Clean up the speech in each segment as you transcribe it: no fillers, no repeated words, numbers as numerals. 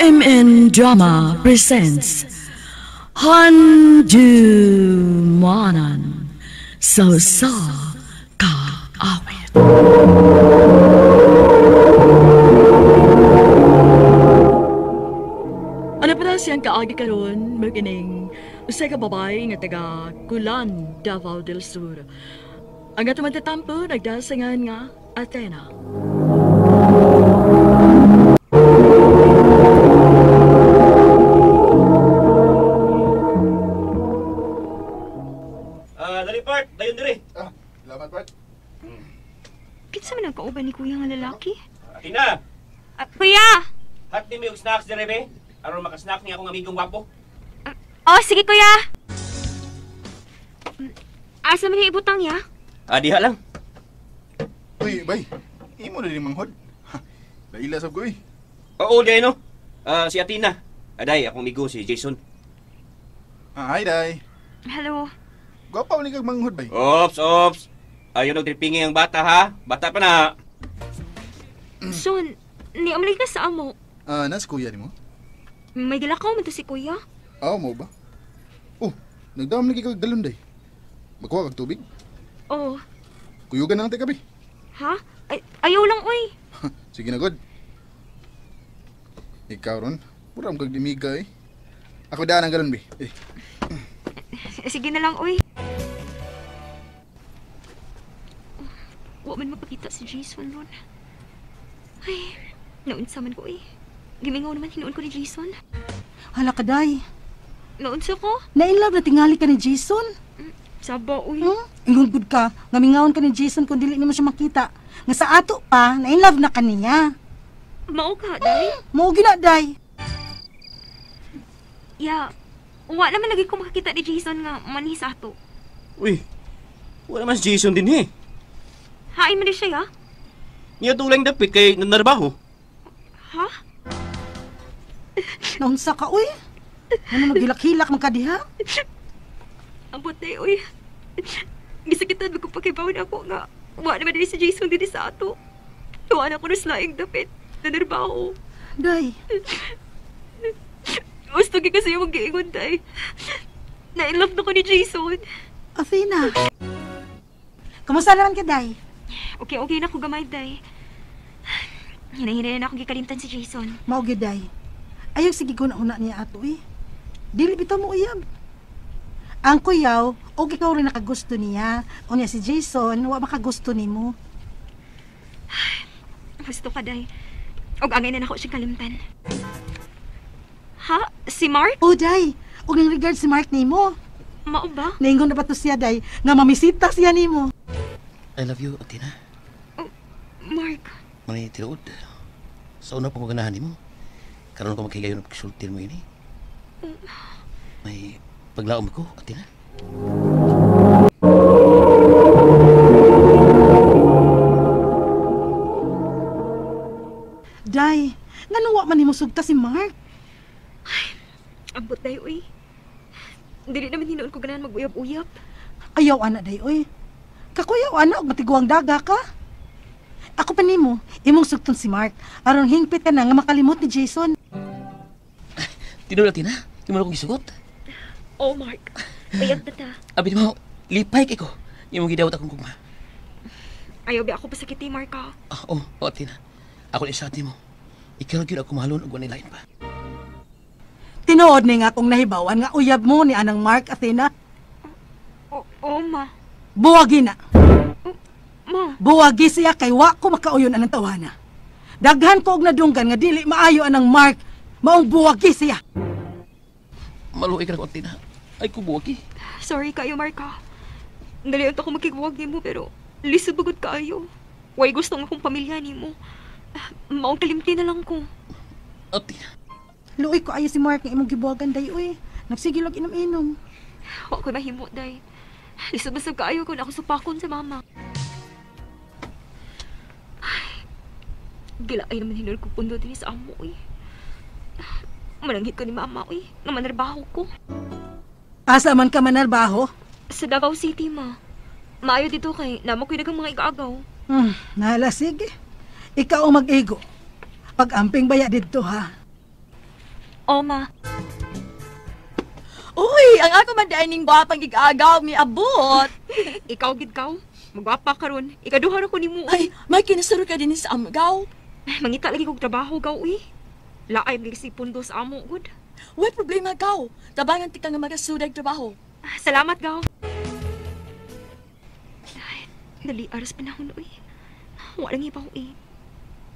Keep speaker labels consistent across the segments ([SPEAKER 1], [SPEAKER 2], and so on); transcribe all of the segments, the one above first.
[SPEAKER 1] RMN Drama presents Handumanan sa Usa Ka Awit. Ano pa siyang kaagi karon makining usa ka babae nga taga Kulan, Davao del Sur. Ang atong matatampo nagdasangan nga Athena.
[SPEAKER 2] Dali part, dayon diri.
[SPEAKER 3] Ah, salamat part.
[SPEAKER 4] Kinsa man ang kauban ni kuya nga lalaki?
[SPEAKER 2] Athena.
[SPEAKER 4] Kuya.
[SPEAKER 2] Hat ni mi og snacks diri be. Aron makasnack ni akong amigong gwapo.
[SPEAKER 4] Oh, sige kuya. Asa man ni ibutang ya?
[SPEAKER 2] Diha lang.
[SPEAKER 3] Uy, bay. Imo na din manghod. Laila sab ko eh.
[SPEAKER 2] Oo, di no. Si Athena. Aday, akong amigo si Jason.
[SPEAKER 3] Hi, day.
[SPEAKER 4] Hello.
[SPEAKER 3] Gwapa man kag manghod, bay.
[SPEAKER 2] Ops, ops. Ayaw nagtripingi ang bata ha. Bata pa na.
[SPEAKER 4] Son, ni amlay ka sa amo.
[SPEAKER 3] Nas kuya nimo?
[SPEAKER 4] May gilakaw man to si kuya.
[SPEAKER 3] Aw mo ba? Oh, nagdam lagi kag galon day. Magkuha kag tubig?
[SPEAKER 4] Oo.
[SPEAKER 3] Kuyugan na lang tay kabi.
[SPEAKER 4] Ha? Ay, ayaw lang oy.
[SPEAKER 3] Sige na god. Ikaw ron, pura kag dimiga eh. Ako daan ang galon bi. Eh.
[SPEAKER 4] Sige na lang oy. Wa man mapakita si Jason ron. Ay, naunsa man ko eh. Gimingaw naman hinuon ko ni Jason.
[SPEAKER 5] Hala ka, day.
[SPEAKER 4] Naunsa ko?
[SPEAKER 5] Na-inlove na tingali ka ni Jason.
[SPEAKER 4] Saba, uy.
[SPEAKER 5] Ingon gud ka, nga mingawon ka ni Jason kung dili nimo siya makita. Nga sa ato pa, na-inlove na ka niya.
[SPEAKER 4] Mao ka, day?
[SPEAKER 5] Mao gina, day.
[SPEAKER 4] Ya, wa naman lagi ko makakita ni Jason nga manhi sa ato.
[SPEAKER 2] Uy, wala man si Jason din eh.
[SPEAKER 4] Hain man di siya, ya?
[SPEAKER 2] Niya tulang dapit kay nanarbaho.
[SPEAKER 4] Ha?
[SPEAKER 5] Naunsa ka, uy. Ano naghilak-hilak man ka diha?
[SPEAKER 4] Ambot na, uy. Gisakitan ko pakibawon ako nga. Wa naman din si Jason din sa ato. Tuwa na ko na slaing dapit. Nanarbaho.
[SPEAKER 5] Day.
[SPEAKER 4] Gusto kasi yung mag-iingon, day. Na-inlove na ko ni Jason.
[SPEAKER 5] Athena. Kumusta naman ka, day?
[SPEAKER 4] Okay, okay na ko gamay, day. Hinahinay na akong gikalimtan si Jason.
[SPEAKER 5] Mao gyud, day. Ayaw sige ko na una niya ato eh. Dili bitaw mo uyab. Ang kuyaw, og ikaw rin nakagusto niya. O niya si Jason, wa makagusto nimo.
[SPEAKER 4] Gusto ka, day. Og angay na nako siyang kalimtan. Ha? Si Mark?
[SPEAKER 5] Oh, day. Og nang regard si Mark nimo.
[SPEAKER 4] Mao ba?
[SPEAKER 5] Naingon na ba to siya, day, nga mamisita siya nimo.
[SPEAKER 6] I love you, Athena.
[SPEAKER 4] Oh, Mark.
[SPEAKER 6] Manay tinuod. Sa una pa ko ganahan nimo. Karon ko maghigayon og pagsulti mo ini. May paglaom ko, Athena.
[SPEAKER 5] Day, nganong wa man nimo sugta si Mark?
[SPEAKER 4] Ay, ambot day oy. Dili naman hinuon ko ganahan mag-uyab-uyab.
[SPEAKER 5] Ayaw ana day oy. Kakuyaw ana og matiguang daga ka. Ako pa nimo, imong sugton si Mark aron hingpit ka na nga makalimot ni Jason.
[SPEAKER 6] Tinuod, Athena, imo na kong gisugot.
[SPEAKER 4] Oh, Mark. Uyab na ta.
[SPEAKER 6] Abi mo, lipay kay ko. Imong gidawat akong gugma.
[SPEAKER 4] Ayaw bi ako pasakiti, Mark.
[SPEAKER 6] Oh, Athena. Ako ni sa mo. Ikaw gyud ako mahalon og walay lain pa.
[SPEAKER 5] Tinuod ni nga akong nahibawan nga uyab mo ni anang Mark, Athena.
[SPEAKER 4] Oo, ma.
[SPEAKER 5] Buwagi na.
[SPEAKER 4] Oh, ma.
[SPEAKER 5] Buwagi siya kay wa ko makauyon anang tawana. Daghan ko og nadunggan nga dili maayo anang Mark. Maong buwagi siya.
[SPEAKER 6] Maluoy ka na ko, Athena. Ay ko buwagi.
[SPEAKER 4] Sorry kayo, Mark. Dali unta ko makigbuwag nimo pero lisod bagod kaayo. Way gusto nga akong pamilya nimo. Maong kalimti na lang ko.
[SPEAKER 6] Athena.
[SPEAKER 5] Luoy ko ayo si Mark nga imong gibuwagan day uy. Nagsigil og inom-inom.
[SPEAKER 4] Wa ko mahimo day. Lisod basag kaayo kun ako supakon sa mama. Ay, gilaay naman hinul ko pundo dinhi sa amo uy. Mananghit ko ni mama uy, nga manarbaho ko.
[SPEAKER 5] Asa man ka manarbaho?
[SPEAKER 4] Sa Davao City, ma. Maayo dito kay namo ko'y daghang mga igaagaw.
[SPEAKER 5] Nahala, sige. Ikaw ang mag-ego. Pag-amping baya dito, ha?
[SPEAKER 4] O, ma.
[SPEAKER 1] Uy, ang ako man dining gwapang gigagaw mi abot.
[SPEAKER 4] Ikaw gid kaw. Magwapa karon. Ikaduha ra ko nimo.
[SPEAKER 1] Ay, may kinasuro ka din sa amgaw.
[SPEAKER 4] Mangita lagi kog trabaho gaw uy. Laay mig si pundo sa amo gud.
[SPEAKER 1] Way problema gaw. Tabangan ti ka nga magasudag trabaho.
[SPEAKER 4] Salamat gaw. Ay, dali aras panahon uy. Wa lang ibaw eh.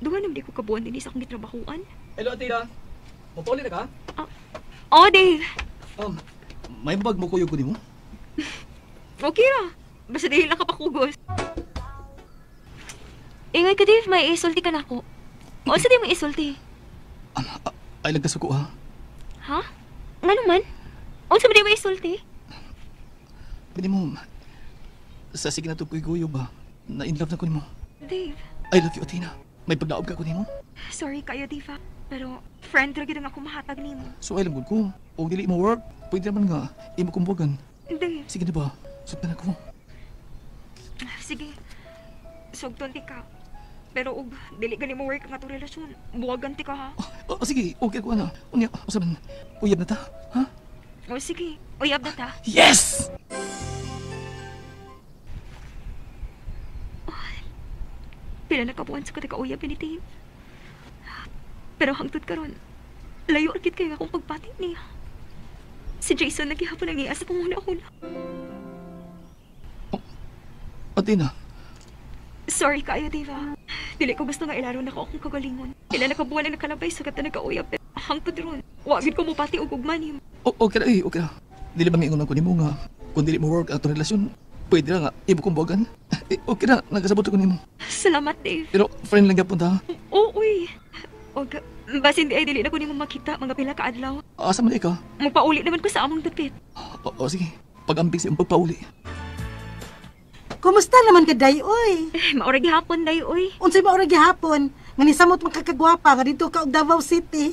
[SPEAKER 4] Duha naman di ko kabuan din sa akong gitrabahuan.
[SPEAKER 7] Hello, Athena. Mapuli na ka?
[SPEAKER 4] Oh, Dave.
[SPEAKER 7] May bag mo kuyog ko nimo?
[SPEAKER 4] Okay ra. Basta dahil lang ka pakugos. Ingay ka, Dave. May isulti ka na ako. O, sa di mo isulti?
[SPEAKER 7] Ay, nagkasuko ha.
[SPEAKER 4] Ha? Nga naman? O, sa di mo isulti?
[SPEAKER 7] Pwede mo, sa sige na ito kuy ba? Na-in love na ko nimo.
[SPEAKER 4] Dave,
[SPEAKER 7] I love you, Athena. May paglaob ka ko nimo.
[SPEAKER 4] sorry kayo, Dave ha. Pero, friend ra gyud ang ako mahatag nimo.
[SPEAKER 7] So, ay lang gud ko. O dili mo work, pwede naman nga, imo kong buwagan.
[SPEAKER 4] Dave,
[SPEAKER 7] Sige na ba? Sugtan ako.
[SPEAKER 4] sige. Sugton ti ka. Pero og dili gani mo work ang atong relasyon. Buwagan ti ka ha.
[SPEAKER 7] O, sige, okay ko ana. Unya, usa man. Uyab na ta, ha?
[SPEAKER 4] O sige, uyab na ta.
[SPEAKER 7] Yes!
[SPEAKER 4] Pila na kabuan sa katagauyab ni Dave. Pero hangtod karon, layo ra gid kayo akong pagpati niya. Si Jason naghihapon ang iya sa panguna-una.
[SPEAKER 7] Athena,
[SPEAKER 4] Sorry kayo, Dave ha. Dili ko gusto nga ilaro na ko akong kagalingon. Pila na kabuan ang nakalabay sa kata nagauyab. Pero hangtod ron, wa gid ko mopati og ugma nimo.
[SPEAKER 7] Okay ra eh, okay ra. Dili ba miingon ko nimo nga kung dili mo work ang atong relasyon, pwede ra nga imo kong buwagan. Eh, okay ra, nagasabot ko nimo.
[SPEAKER 4] Salamat, Dave.
[SPEAKER 7] Pero friend lang gyapon ta.
[SPEAKER 4] Oo, uy. Og basin di ay dili na ko nimo makita mga pila ka adlaw.
[SPEAKER 7] Asa man ka?
[SPEAKER 4] Magpauli naman ko sa among dapit.
[SPEAKER 7] O, sige, pag-amping sa imong pagpauli.
[SPEAKER 5] Kumusta naman ka, day, oy?
[SPEAKER 4] Maura gihapon day oy.
[SPEAKER 5] Unsay maura gihapon? Nga nisamot man kakagwapa nga dito ka og Davao City.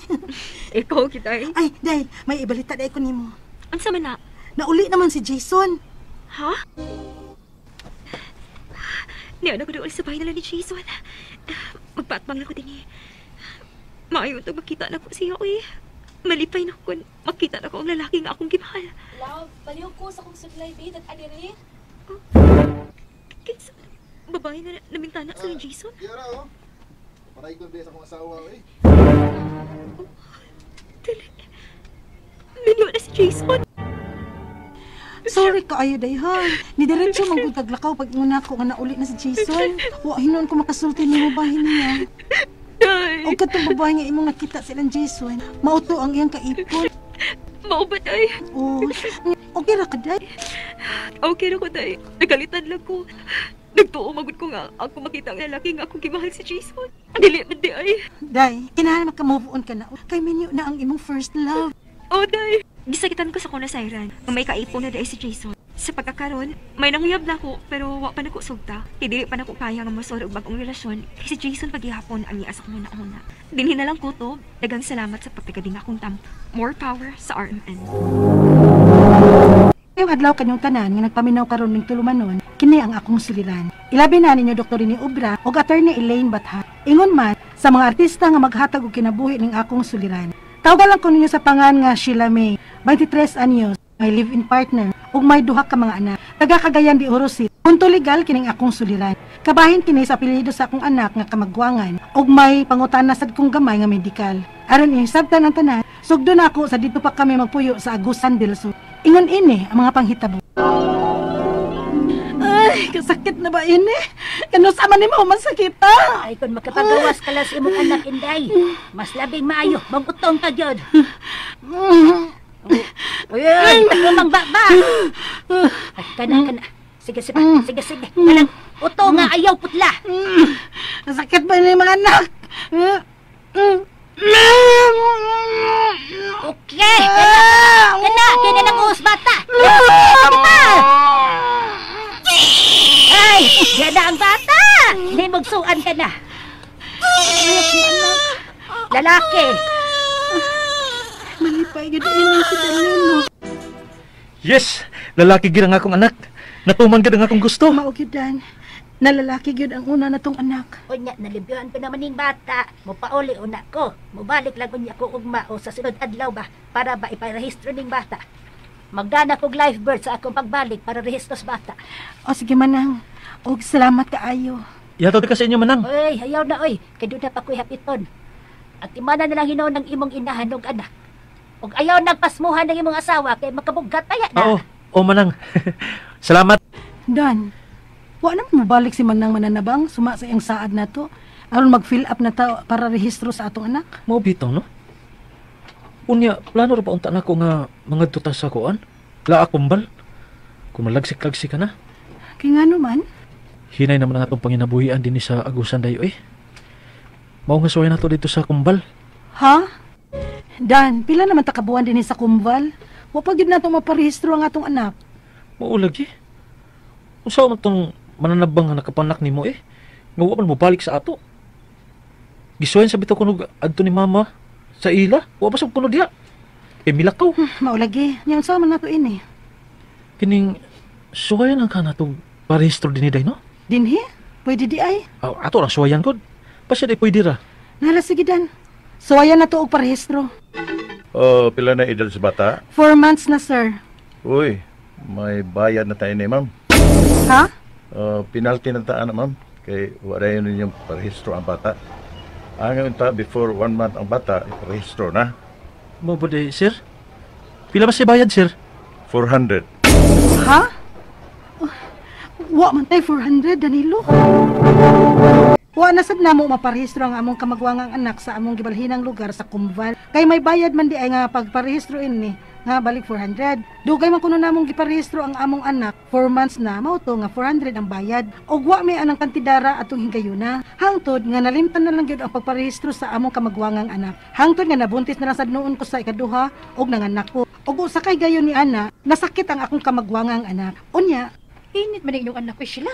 [SPEAKER 4] Ikaw kita eh.
[SPEAKER 5] Ay, day, may ibalita day ko nimo.
[SPEAKER 4] Unsa man na?
[SPEAKER 5] Nauli naman si Jason.
[SPEAKER 4] Ha? Niya na ko doon sa bahay nila ni Jason. Magpaatbang lang ko din eh. Maayo ito makita na ko siya, uy. Malipay na ko makita na ko ang lalaki nga akong gimahal.
[SPEAKER 8] Love, baliw ko sa kong supply bid at adiri.
[SPEAKER 4] Kinsa babae nga namintana sa ni Jason?
[SPEAKER 3] Yara, oh. Paray ko sa akong asawa, eh.
[SPEAKER 4] Oh, dili. Minyo na si Jason.
[SPEAKER 5] Sorry kaayo day ha. Nidiretso man gud kaglakaw pag una ko nga nauli na si Jason. Wa hinuon ko makasulti nimo bahin niya.
[SPEAKER 4] Day.
[SPEAKER 5] Og katong babae nga imong nakita silang Jason, mauto ang iyang kaipon.
[SPEAKER 4] Mao ba, day?
[SPEAKER 5] Oh, okay ra ka, day?
[SPEAKER 4] Okay ra ko, day. Nagalitan lang ko. Nagtuo magud ko nga ako makita ang lalaki nga akong gimahal si Jason. Dili man di ay.
[SPEAKER 5] Day, kinahanglan maka-move on ka na. Kay minyo na ang imong first love.
[SPEAKER 4] Oh, day. Gisakitan ko sa kuna siren. May kaipon na day si Jason. Sa pagkakaron, may nanguyab na ako pero wa pa nako sugta. Kay dili pa nako kaya nga mosod og bag-ong relasyon kay si Jason paghihapon ang iya sa una-una. Dinhi na lang ko to. Daghang salamat sa pagtagading akong tampo. More power sa RMN.
[SPEAKER 5] Ngayong adlaw kanyong tanan nga nagpaminaw karon ning tulumanon, kini ang akong suliran. Ilabi na ninyo Dr. Rene Obra ug Attorney Elaine Batha. Ingon man sa mga artista nga maghatag og kinabuhi ning akong suliran. Tawagan lang ko ninyo sa pangan nga Sheila May, 23 anyos, may live-in partner ug may duha ka mga anak. Taga Cagayan de Oro City. Punto legal kining akong suliran. Kabahin kini sa apelyido sa akong anak nga kamagwangan ug may pangutana sad kong gamay nga medikal. Aron ihisabtan ang tanan, sugdo na ako sa dito pa kami magpuyo sa Agusan del Sur. Ingon ini ang mga panghitabo. Ay, kasakit na ba ini? Kano sa man nimo masakit ah?
[SPEAKER 9] Ay, kung makapagawas ka lang sa imong anak, Inday, mas labing maayo, magutong ka gyud. Uy, tagamang baba. Ay, kana, kana. Sige, sige, sige, sige. Kanang uto nga ayaw putla.
[SPEAKER 5] Masakit ba ini mga anak?
[SPEAKER 9] Okay, kana, kana, kina nang uhos bata. Bata! Ay, yan na ang bata. Hindi magsuan ka na. Lalaki.
[SPEAKER 5] Malipay gid ini si Danilo.
[SPEAKER 10] Yes, lalaki gid ang akong anak. Natuman gid ang akong gusto.
[SPEAKER 5] Mao gyud dan. Nalalaki gyud ang una na tong anak.
[SPEAKER 9] Unya, nalibyuhan ko naman ning bata. Mupauli una ko. Mubalik lang unya ko ugma o sa sunod adlaw ba para ba iparehistro ning bata. Magdana kog live birth sa akong pagbalik para rehistro sa bata.
[SPEAKER 5] O sige Manang, og salamat kaayo.
[SPEAKER 10] Ihatod ka sa inyo, Manang.
[SPEAKER 9] Oy, ayaw na oy, kay doon na pa ko'y hapiton. At imana na lang hinoon ng imong inahan og anak. Og ayaw nagpasmuhan ng imong asawa kay makabuggat paya na.
[SPEAKER 10] Oo, oh, Manang. Salamat.
[SPEAKER 5] Dan, wa naman mobalik si Manang mananabang suma sa iyang saad na to. Aron mag-fill up na ta para rehistro sa atong anak.
[SPEAKER 10] Mao bitaw, no? Unya, plano ra pa unta nako nga mga tuta sa kuan? Laa kumbal. Kung malagsik-lagsik ka na.
[SPEAKER 5] Kay ngano man?
[SPEAKER 10] Hinay naman ang atong panginabuhian dinhi sa Agusan dayo eh. Mao nga suway nato dito sa kumbal.
[SPEAKER 5] Ha? Dan, pila naman ta kabuan dinhi sa kumbal? Wa pa gyud nato maparehistro ang atong anak.
[SPEAKER 10] Mao lagi. Usa man tong mananabang nga nakapanak nimo eh. Nga wa man mobalik sa ato. Gisuwayan sa bitaw kuno adto ni mama sa ila. Wa pa sa kuno diha. Eh milakaw.
[SPEAKER 5] Mao lagi. Nya unsa man nato ini?
[SPEAKER 10] Kining suwayan ang kanatong parehistro dinhi day no?
[SPEAKER 5] Dinhi? Pwede di ay.
[SPEAKER 10] Aw, ato ra suwayan gud. Pasya di pwede ra.
[SPEAKER 5] Nala sige Dan. Suwayan na to og parehistro.
[SPEAKER 11] Oh, pila na edad sa bata?
[SPEAKER 5] 4 months na, sir.
[SPEAKER 11] Uy, may bayad na tayo ni ma'am.
[SPEAKER 5] Ha?
[SPEAKER 11] Penalty na taan na, ma'am. Kay wala yun ninyong parehistro ang bata. Ang unta, before 1 month ang bata, iparehistro na.
[SPEAKER 10] Mao ba di, sir? Pila ba siya bayad, sir?
[SPEAKER 11] 400.
[SPEAKER 5] Ha? Oh, wa man tay 400, Danilo. Wa na sad namo maparehistro ang among kamagwangang anak sa among gibalhinang lugar sa Kumval. Kay may bayad man di ay nga pagparehistro ini nga balik 400. Dugay man kuno namong giparehistro ang among anak 4 months na mao to nga 400 ang bayad. Og wa may anang kantidara atong higayuna. Hangtod nga nalimtan na lang gyud ang pagparehistro sa among kamagwangang anak. Hangtod nga nabuntis na lang sad noon ko sa ikaduha og nanganak ko. Og usa kay gayon ni ana, nasakit ang akong kamagwangang anak. Unya,
[SPEAKER 12] init man inyong anak ko sila.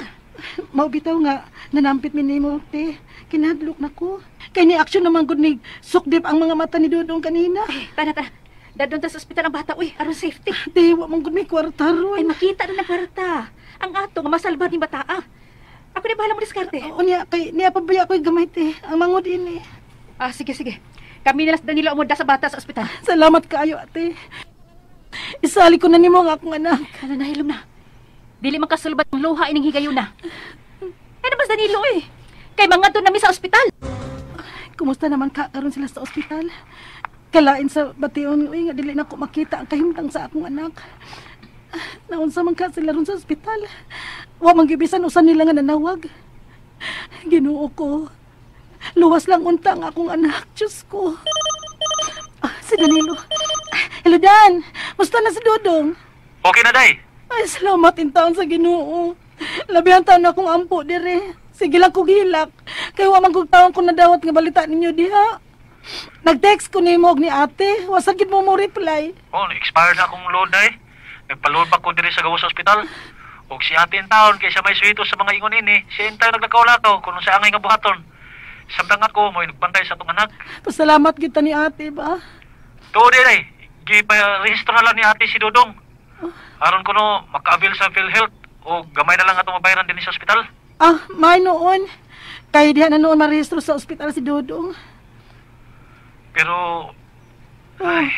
[SPEAKER 5] Mao bitaw nga nanampit mi nimo te. Kinadlok na ko. Kay ni action naman gud ni sukdip ang mga mata ni Dudong kanina.
[SPEAKER 12] Ay, tara tara. Dadon ta sa ospital ang bata uy, aron safety.
[SPEAKER 5] Te, wa man gud may kwarta ron.
[SPEAKER 12] Ay makita na ng kwarta. Ang ato nga masalbar ni bata. Ako na bahala mo diskarte.
[SPEAKER 5] Unya kay niya pabaya ko gamay te. Ang mangod ini.
[SPEAKER 12] Ah, sige sige. Kami na lang sa Danilo amod sa bata sa ospital.
[SPEAKER 5] Salamat kaayo ate. Isali ko na nimo ang akong anak.
[SPEAKER 12] Kana nahilom na. Dili man kasulbat ang luha ining higayuna. Ano ba Danilo eh? Kay mga doon nami sa ospital.
[SPEAKER 5] Kumusta naman ka karon sila sa ospital? Kalain sa bation uy nga dili na ko makita ang kahimtang sa akong anak. Naunsa man ka sila ron sa ospital. Wa man gibisan usa nila nga nanawag. Ginoo ko. Luwas lang unta ang akong anak, Diyos ko. Ah, si Danilo. Hello Dan, musta na si Dodong?
[SPEAKER 10] Okay na day.
[SPEAKER 5] Ay, salamat in taon sa Ginoo. Labihan taon na akong ampo dire. Sige lang kog hilak. Kay wa man kog taon ko nadawat nga balita ninyo diha. Nag-text ko nimo og ni ate. Wa sa gid mo mo reply.
[SPEAKER 10] Oh, expired na akong load day. Nagpa-load pa ko dire sa gawas sa ospital. Og si ate in taon kay siya may suwito sa mga ingon ini. Siya in taon naglakaw-lakaw kung sa angay nga buhaton. Samtang ako mo nagbantay sa atong anak.
[SPEAKER 5] Pasalamat gid ta ni ate ba.
[SPEAKER 10] Tuod day. Gipa-rehistro na lang ni ate si Dodong. Aron kuno maka-avail sa PhilHealth o gamay na lang atong mabayaran dinhi sa ospital.
[SPEAKER 5] Ah, may noon. Kay diha na noon marehistro sa ospital si Dodong.
[SPEAKER 10] Pero
[SPEAKER 5] ay,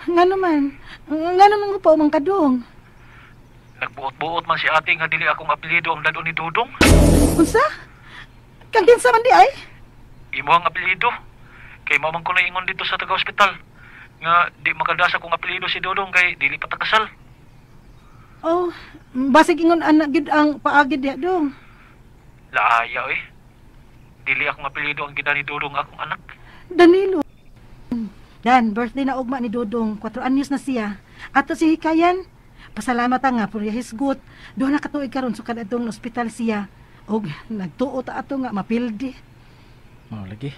[SPEAKER 5] ngano man? Ngano man pa umang kadong?
[SPEAKER 10] Nagbuot-buot man si ate nga dili akong apelyido ang dadon ni Dodong.
[SPEAKER 5] Unsa? Kang kinsa man di ay?
[SPEAKER 10] Imo ang apelyido. Kay mao man kuno ingon dito sa taga-ospital nga di makadasa kong apelyido si Dodong kay dili pa ta kasal.
[SPEAKER 5] Oh, basig ingon anak gid ang paagi diha dong.
[SPEAKER 10] Laaya eh. Dili akong apelyido ang gida ni Dodong akong anak.
[SPEAKER 5] Danilo. Dan, birthday na ugma ni Dodong. 4 anyos na siya. Ato si Hikayan. Pasalamat nga purya hisgot. Duha na katuig karon sukad adtong ospital siya. Og nagtuo ta ato nga mapildi.
[SPEAKER 10] Mao lagi.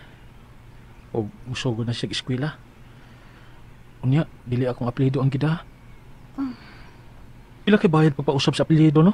[SPEAKER 10] Og musugod na siya eskwela. Unya, dili akong apelyido ang gida. Pila kay bayad pagpausap sa apelyido, no?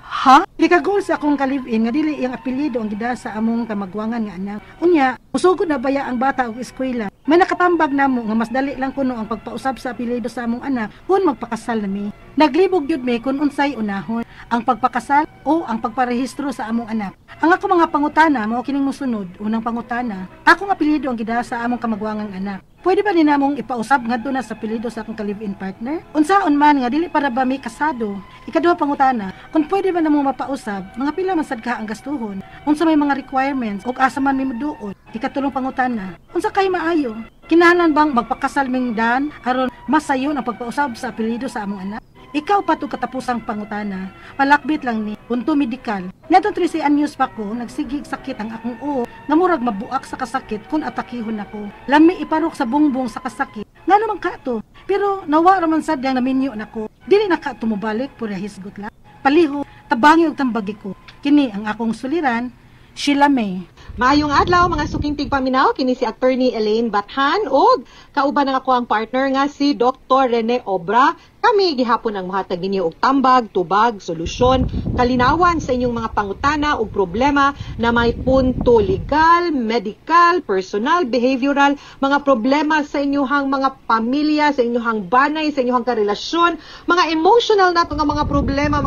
[SPEAKER 5] Ha? Gikagol sa akong ka-live-in nga dili iyang apelyido ang gida sa among kamagwangan nga anak. Unya, musugod na baya ang bata og eskwela. May nakatambag namo nga mas dali lang kuno ang pagpausap sa apelyido sa among anak kung magpakasal na mi. Naglibog gyud mi kung unsay unahon. Ang pagpakasal o ang pagparehistro sa among anak. Ang ako mga pangutana mao kining mosunod. Unang pangutana, akong apelyido ang gidala sa among kamagwangang anak. Pwede ba ni namong ipausab ngadto na sa apelyido sa akong ka-live-in partner? Unsaon man nga dili para ba mi kasado? Ikaduha pangutana, kung pwede ba namong mapausab, mga pila man sad ka ang gastuhon? Unsa may mga requirements ug asa man mi moduol? Ikatulong pangutana, unsa kay maayo? Kinahanglan bang magpakasal ming dan aron masayon ang pagpausab sa apelyido sa among anak? Ikaw pa to katapusang pangutana, palakbit lang ni punto medikal. Ngadtong 13 anyos pa ko, nagsigig sakit ang akong uo, nga murag mabuak sa kasakit kung atakihon ako. Lami iparok sa bungbong sa kasakit. Ngano man ka to? Pero nawa ra man sad yang naminyo nako. Dili na ka tumubalik, pura hisgot lang. Paliho, tabangi og tambagi ko. Kini ang akong suliran, Sheila May.
[SPEAKER 13] Maayong adlaw, mga suking tigpaminaw, kini si Attorney Elaine Bathan ug kauban ang ako ang partner nga si Dr. Rene Obra. Kami gihapon ang mohatag ninyo og tambag, tubag, solusyon, kalinawan sa inyong mga pangutana ug problema na may punto legal, medical, personal, behavioral, mga problema sa inyong mga pamilya, sa inyong banay, sa inyong karelasyon, mga emotional nato nga mga problema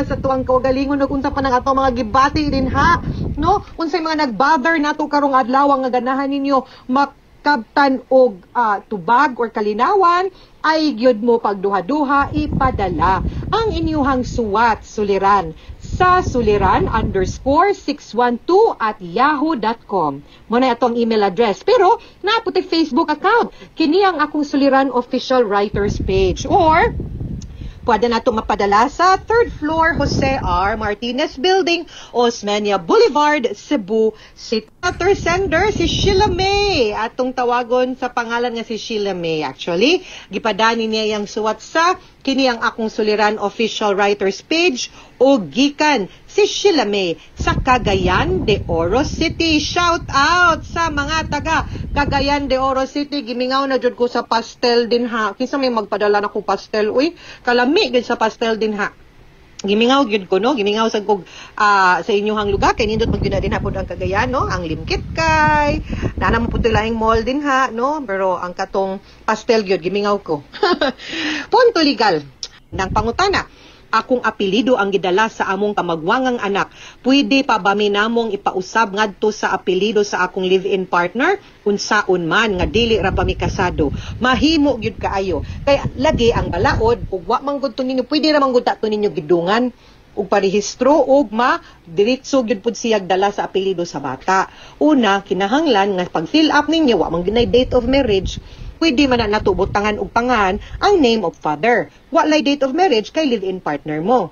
[SPEAKER 13] sa tuang kaugalingon ug unsa pa nang ato mga gibati din ha, no? Unsay mga nagbother nato karong adlaw nga ganahan ninyo makabtan og tubag or kalinawan, ay gyud mo pagduha-duha ipadala ang inyuhang suwat suliran sa suliran_612@yahoo.com. Mo na atong email address. Pero naa pu'y Facebook account. Kini ang Akong Suliran Official Writers page. Or pwede na itong mapadala sa third floor, Jose R. Martinez Building, Osmeña Boulevard, Cebu City. Other sender, si Sheila May. Atong tawagon sa pangalan nga si Sheila May. Actually, gipadani niya yung suwat sa kini ang Akong Suliran Official Writers page o gikan si Sheila May sa Cagayan de Oro City. Shout out sa mga taga Cagayan de Oro City. Gimingaw na jud ko sa pastel din ha. Kinsa may magpadala na kong pastel? Uy, kalami gid sa pastel din ha. Gimingaw gyud ko, no, gimingaw sa kog sa inyong lugar kay nindot man gyud na din ha pud ang Cagayan, no, ang Limketkai na mo pud laing mall din ha, no, pero ang katong pastel gyud gimingaw ko. Punto legal ng pangutana: akong apelyido ang gidala sa among kamagwangang anak. Pwede pa ba mi namong ipausab ngadto sa apelyido sa akong live-in partner? Unsaon man nga dili ra ba mi kasado? Mahimo gyud kaayo. Kay lagi ang balaod ug wa man gud to ninyo, pwede ra man gud to ninyo gidungan ug parehistro ug ma diretso gyud pud siyag dala sa apelyido sa bata. Una, kinahanglan nga pag fill up ninyo, wa man gyud date of marriage, pwede man na nato butangan og pangan ang name of father. Walay date of marriage kay live-in partner mo.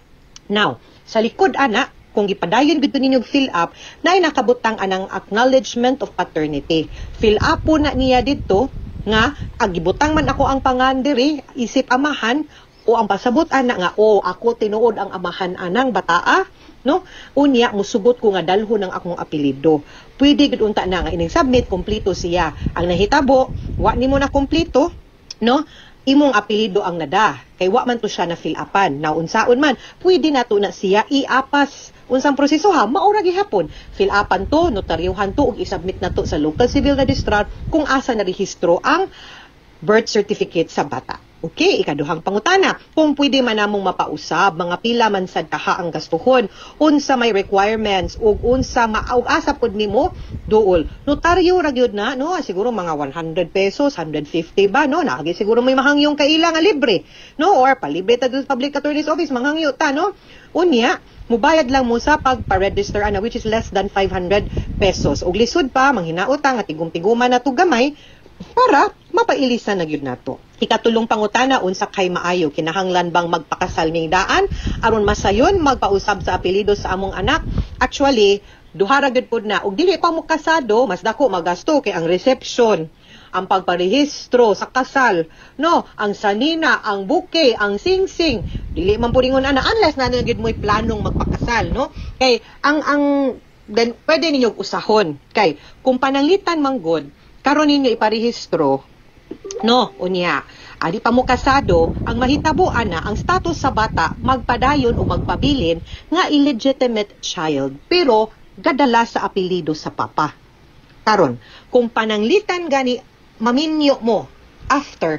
[SPEAKER 13] Now, sa likod ana, kung gipadayon gud ninyo fill up, naay nakabutang anang acknowledgement of paternity. Fill up po na niya didto nga agibutang man ako ang pangan diri isip amahan o ang pasabot ana nga o ako tinuod ang amahan anang bataa, no? Unya musugot ko nga dalhon ang akong apelyido. Pwede gud unta na nga ining submit kompleto siya. Ang nahitabo, wa nimo na kompleto, no, imong apelyido ang nada kay wa man to siya na fill upan. Now, unsaon man pwede nato na siya iapas? Unsang proseso ha? Maura gihapon, fill upan to, notaryuhan to ug isubmit na to sa local civil registrar kung asa na rehistro ang birth certificate sa bata. Okay, ikaduhang pangutana. Kung pwede man namong mapausab, mga pila man sad kaha ang gastuhon, unsa may requirements ug unsa ug asa pud nimo duol? Notaryo ra gyud na, no? Siguro mga 100 pesos, 150 ba, no? Naagi siguro may mahangyong kaila nga libre, no? Or palibre ta sa public attorney's office, manghangyo ta, no? Unya, mubayad lang mo sa pagpa-register ana, which is less than 500 pesos. Ug lisod pa, manghinaot ta nga tigum-tiguma na to gamay para mapailisan na gyud nato. Ikatulong pangutana, unsa kay maayo? Kinahanglan bang magpakasal ning daan aron masayon magpausab sa apelyido sa among anak? Actually, duha ra gyud pud na. Ug dili pa mo kasado, mas dako magasto kay ang reception, ang pagparehistro sa kasal, no, ang sanina, ang bouquet, ang singsing, dili man pud ingon ana unless na gyud mo'y planong magpakasal, no? Kay ang then pwede ninyo usahon kay kung pananglitan man gud karon ninyo iparehistro, no, unya adi pa mo kasado, ang mahitabo ana, ang status sa bata magpadayon o magpabilin nga illegitimate child pero gadala sa apelyido sa papa. Karon, kung pananglitan gani maminyo mo after,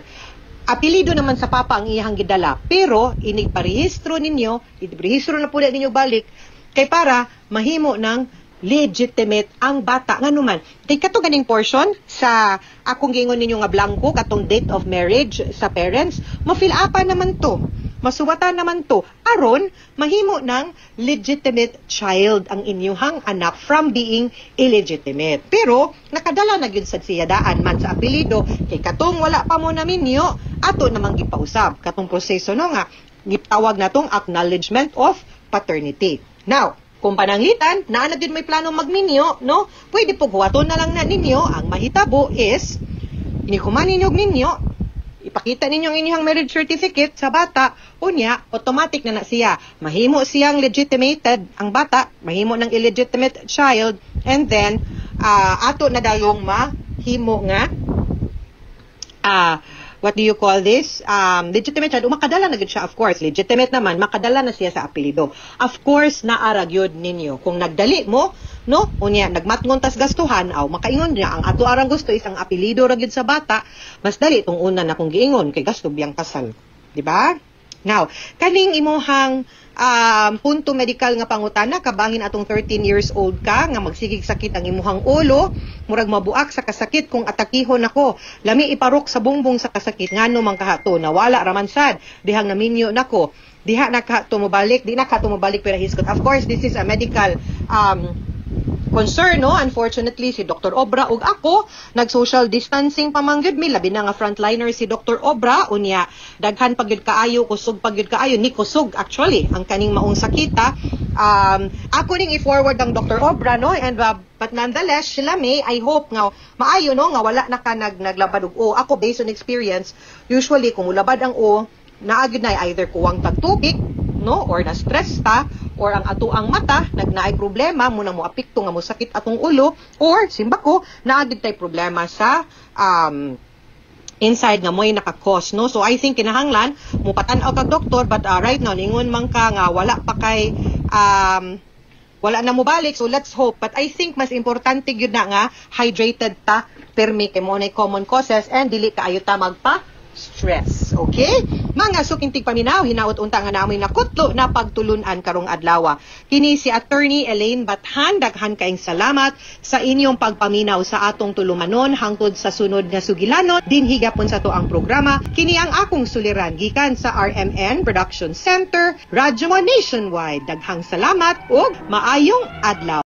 [SPEAKER 13] Apelido naman sa papa ang iyang gidala, pero inig parehistro ninyo, irehistro na pud ninyo balik kay para mahimo ng legitimate ang bata. Ngano man kay kato ganing portion sa akong giingon ninyo nga blanco, katong date of marriage sa parents, ma-fill upan naman to, masuwatan naman to aron mahimo ng legitimate child ang inyuhang anak from being illegitimate. Pero nakadala na gyud sad siya daan man sa apelyido kay katong wala pa mo na minyo, ato namang gipausab katong proseso, no, nga gitawag natong acknowledgement of paternity. Now, kung pananglitan, naa na gyud may plano magminyo, no? Pwede po huwaton na lang na ninyo. Ang mahitabo is, inikuman ninyo ninyo, ipakita ninyo ang inyong marriage certificate sa bata, unya, automatic na na siya. Mahimo siyang legitimated ang bata, mahimo ng illegitimate child, and then, ato na dayong mahimo nga, what do you call this? Legitimate child, makadala na gyud siya, of course. Legitimate naman, makadala na siya sa apelyido. Of course, naa ra gyud ninyo. Kung nagdali mo, no? Unya, nagmatngon tas gastuhan, aw, makaingon niya, ang ato arang gusto is ang apelyido ra gyud sa bata, mas dali itong una na kung giingon, kay gasto biyang kasal. Di ba? Now, kaning imuhang punto medical nga pangutana, kabangin atong 13 years old ka, nga magsigig sakit ang imuhang ulo, murag mabuak sa kasakit kung atakihon ako. Lami iparok sa bungbong sa kasakit, ngano man kahato, nawala raman sad, dihang naminyo nako. Diha na ka tumubalik, di na ka tumubalik pero hiskot. Of course, this is a medical concern, no? Unfortunately, si Dr. Obra ug ako, nag-social distancing pa man gyud mi, labi na nga frontliner si Dr. Obra, unya daghan pa gyud kaayo, kusog pa gyud kaayo, ni kusog actually ang kaning maong sakita. Ako ning i-forward ang Dr. Obra, no? And but nonetheless, sila may, I hope nga maayo, no, nga wala na ka naglabad og o. Ako, based on experience, usually kung mulabad ang o, naa gyud na either kuwang tag tubig, no, or na stress ta, or ang ato ang mata nagnaay problema mo na mo apekto nga mosakit atong ulo, or simba ko naa gyud tay problema sa inside nga mo'y naka-cause, no? So I think kinahanglan mo patan-aw kag doktor, but right now ningon man ka nga wala pa kay wala na mobalik, so let's hope. But I think mas importante gyud na nga hydrated ta permi kay mo na common causes and dili kaayo ta magpa stress. Okay? Mga suking tigpaminaw, hinaot unta nga namoy nakutlo na pagtulunan karong adlaw. Kini si Attorney Elaine Bathan, daghan kaayong salamat sa inyong pagpaminaw sa atong tulumanon hangtod sa sunod nga sugilanon dinhi gapon sa atoang programa. Kini ang akong suliran gikan sa RMN Production Center, Radyo Nationwide. Daghang salamat ug maayong adlaw.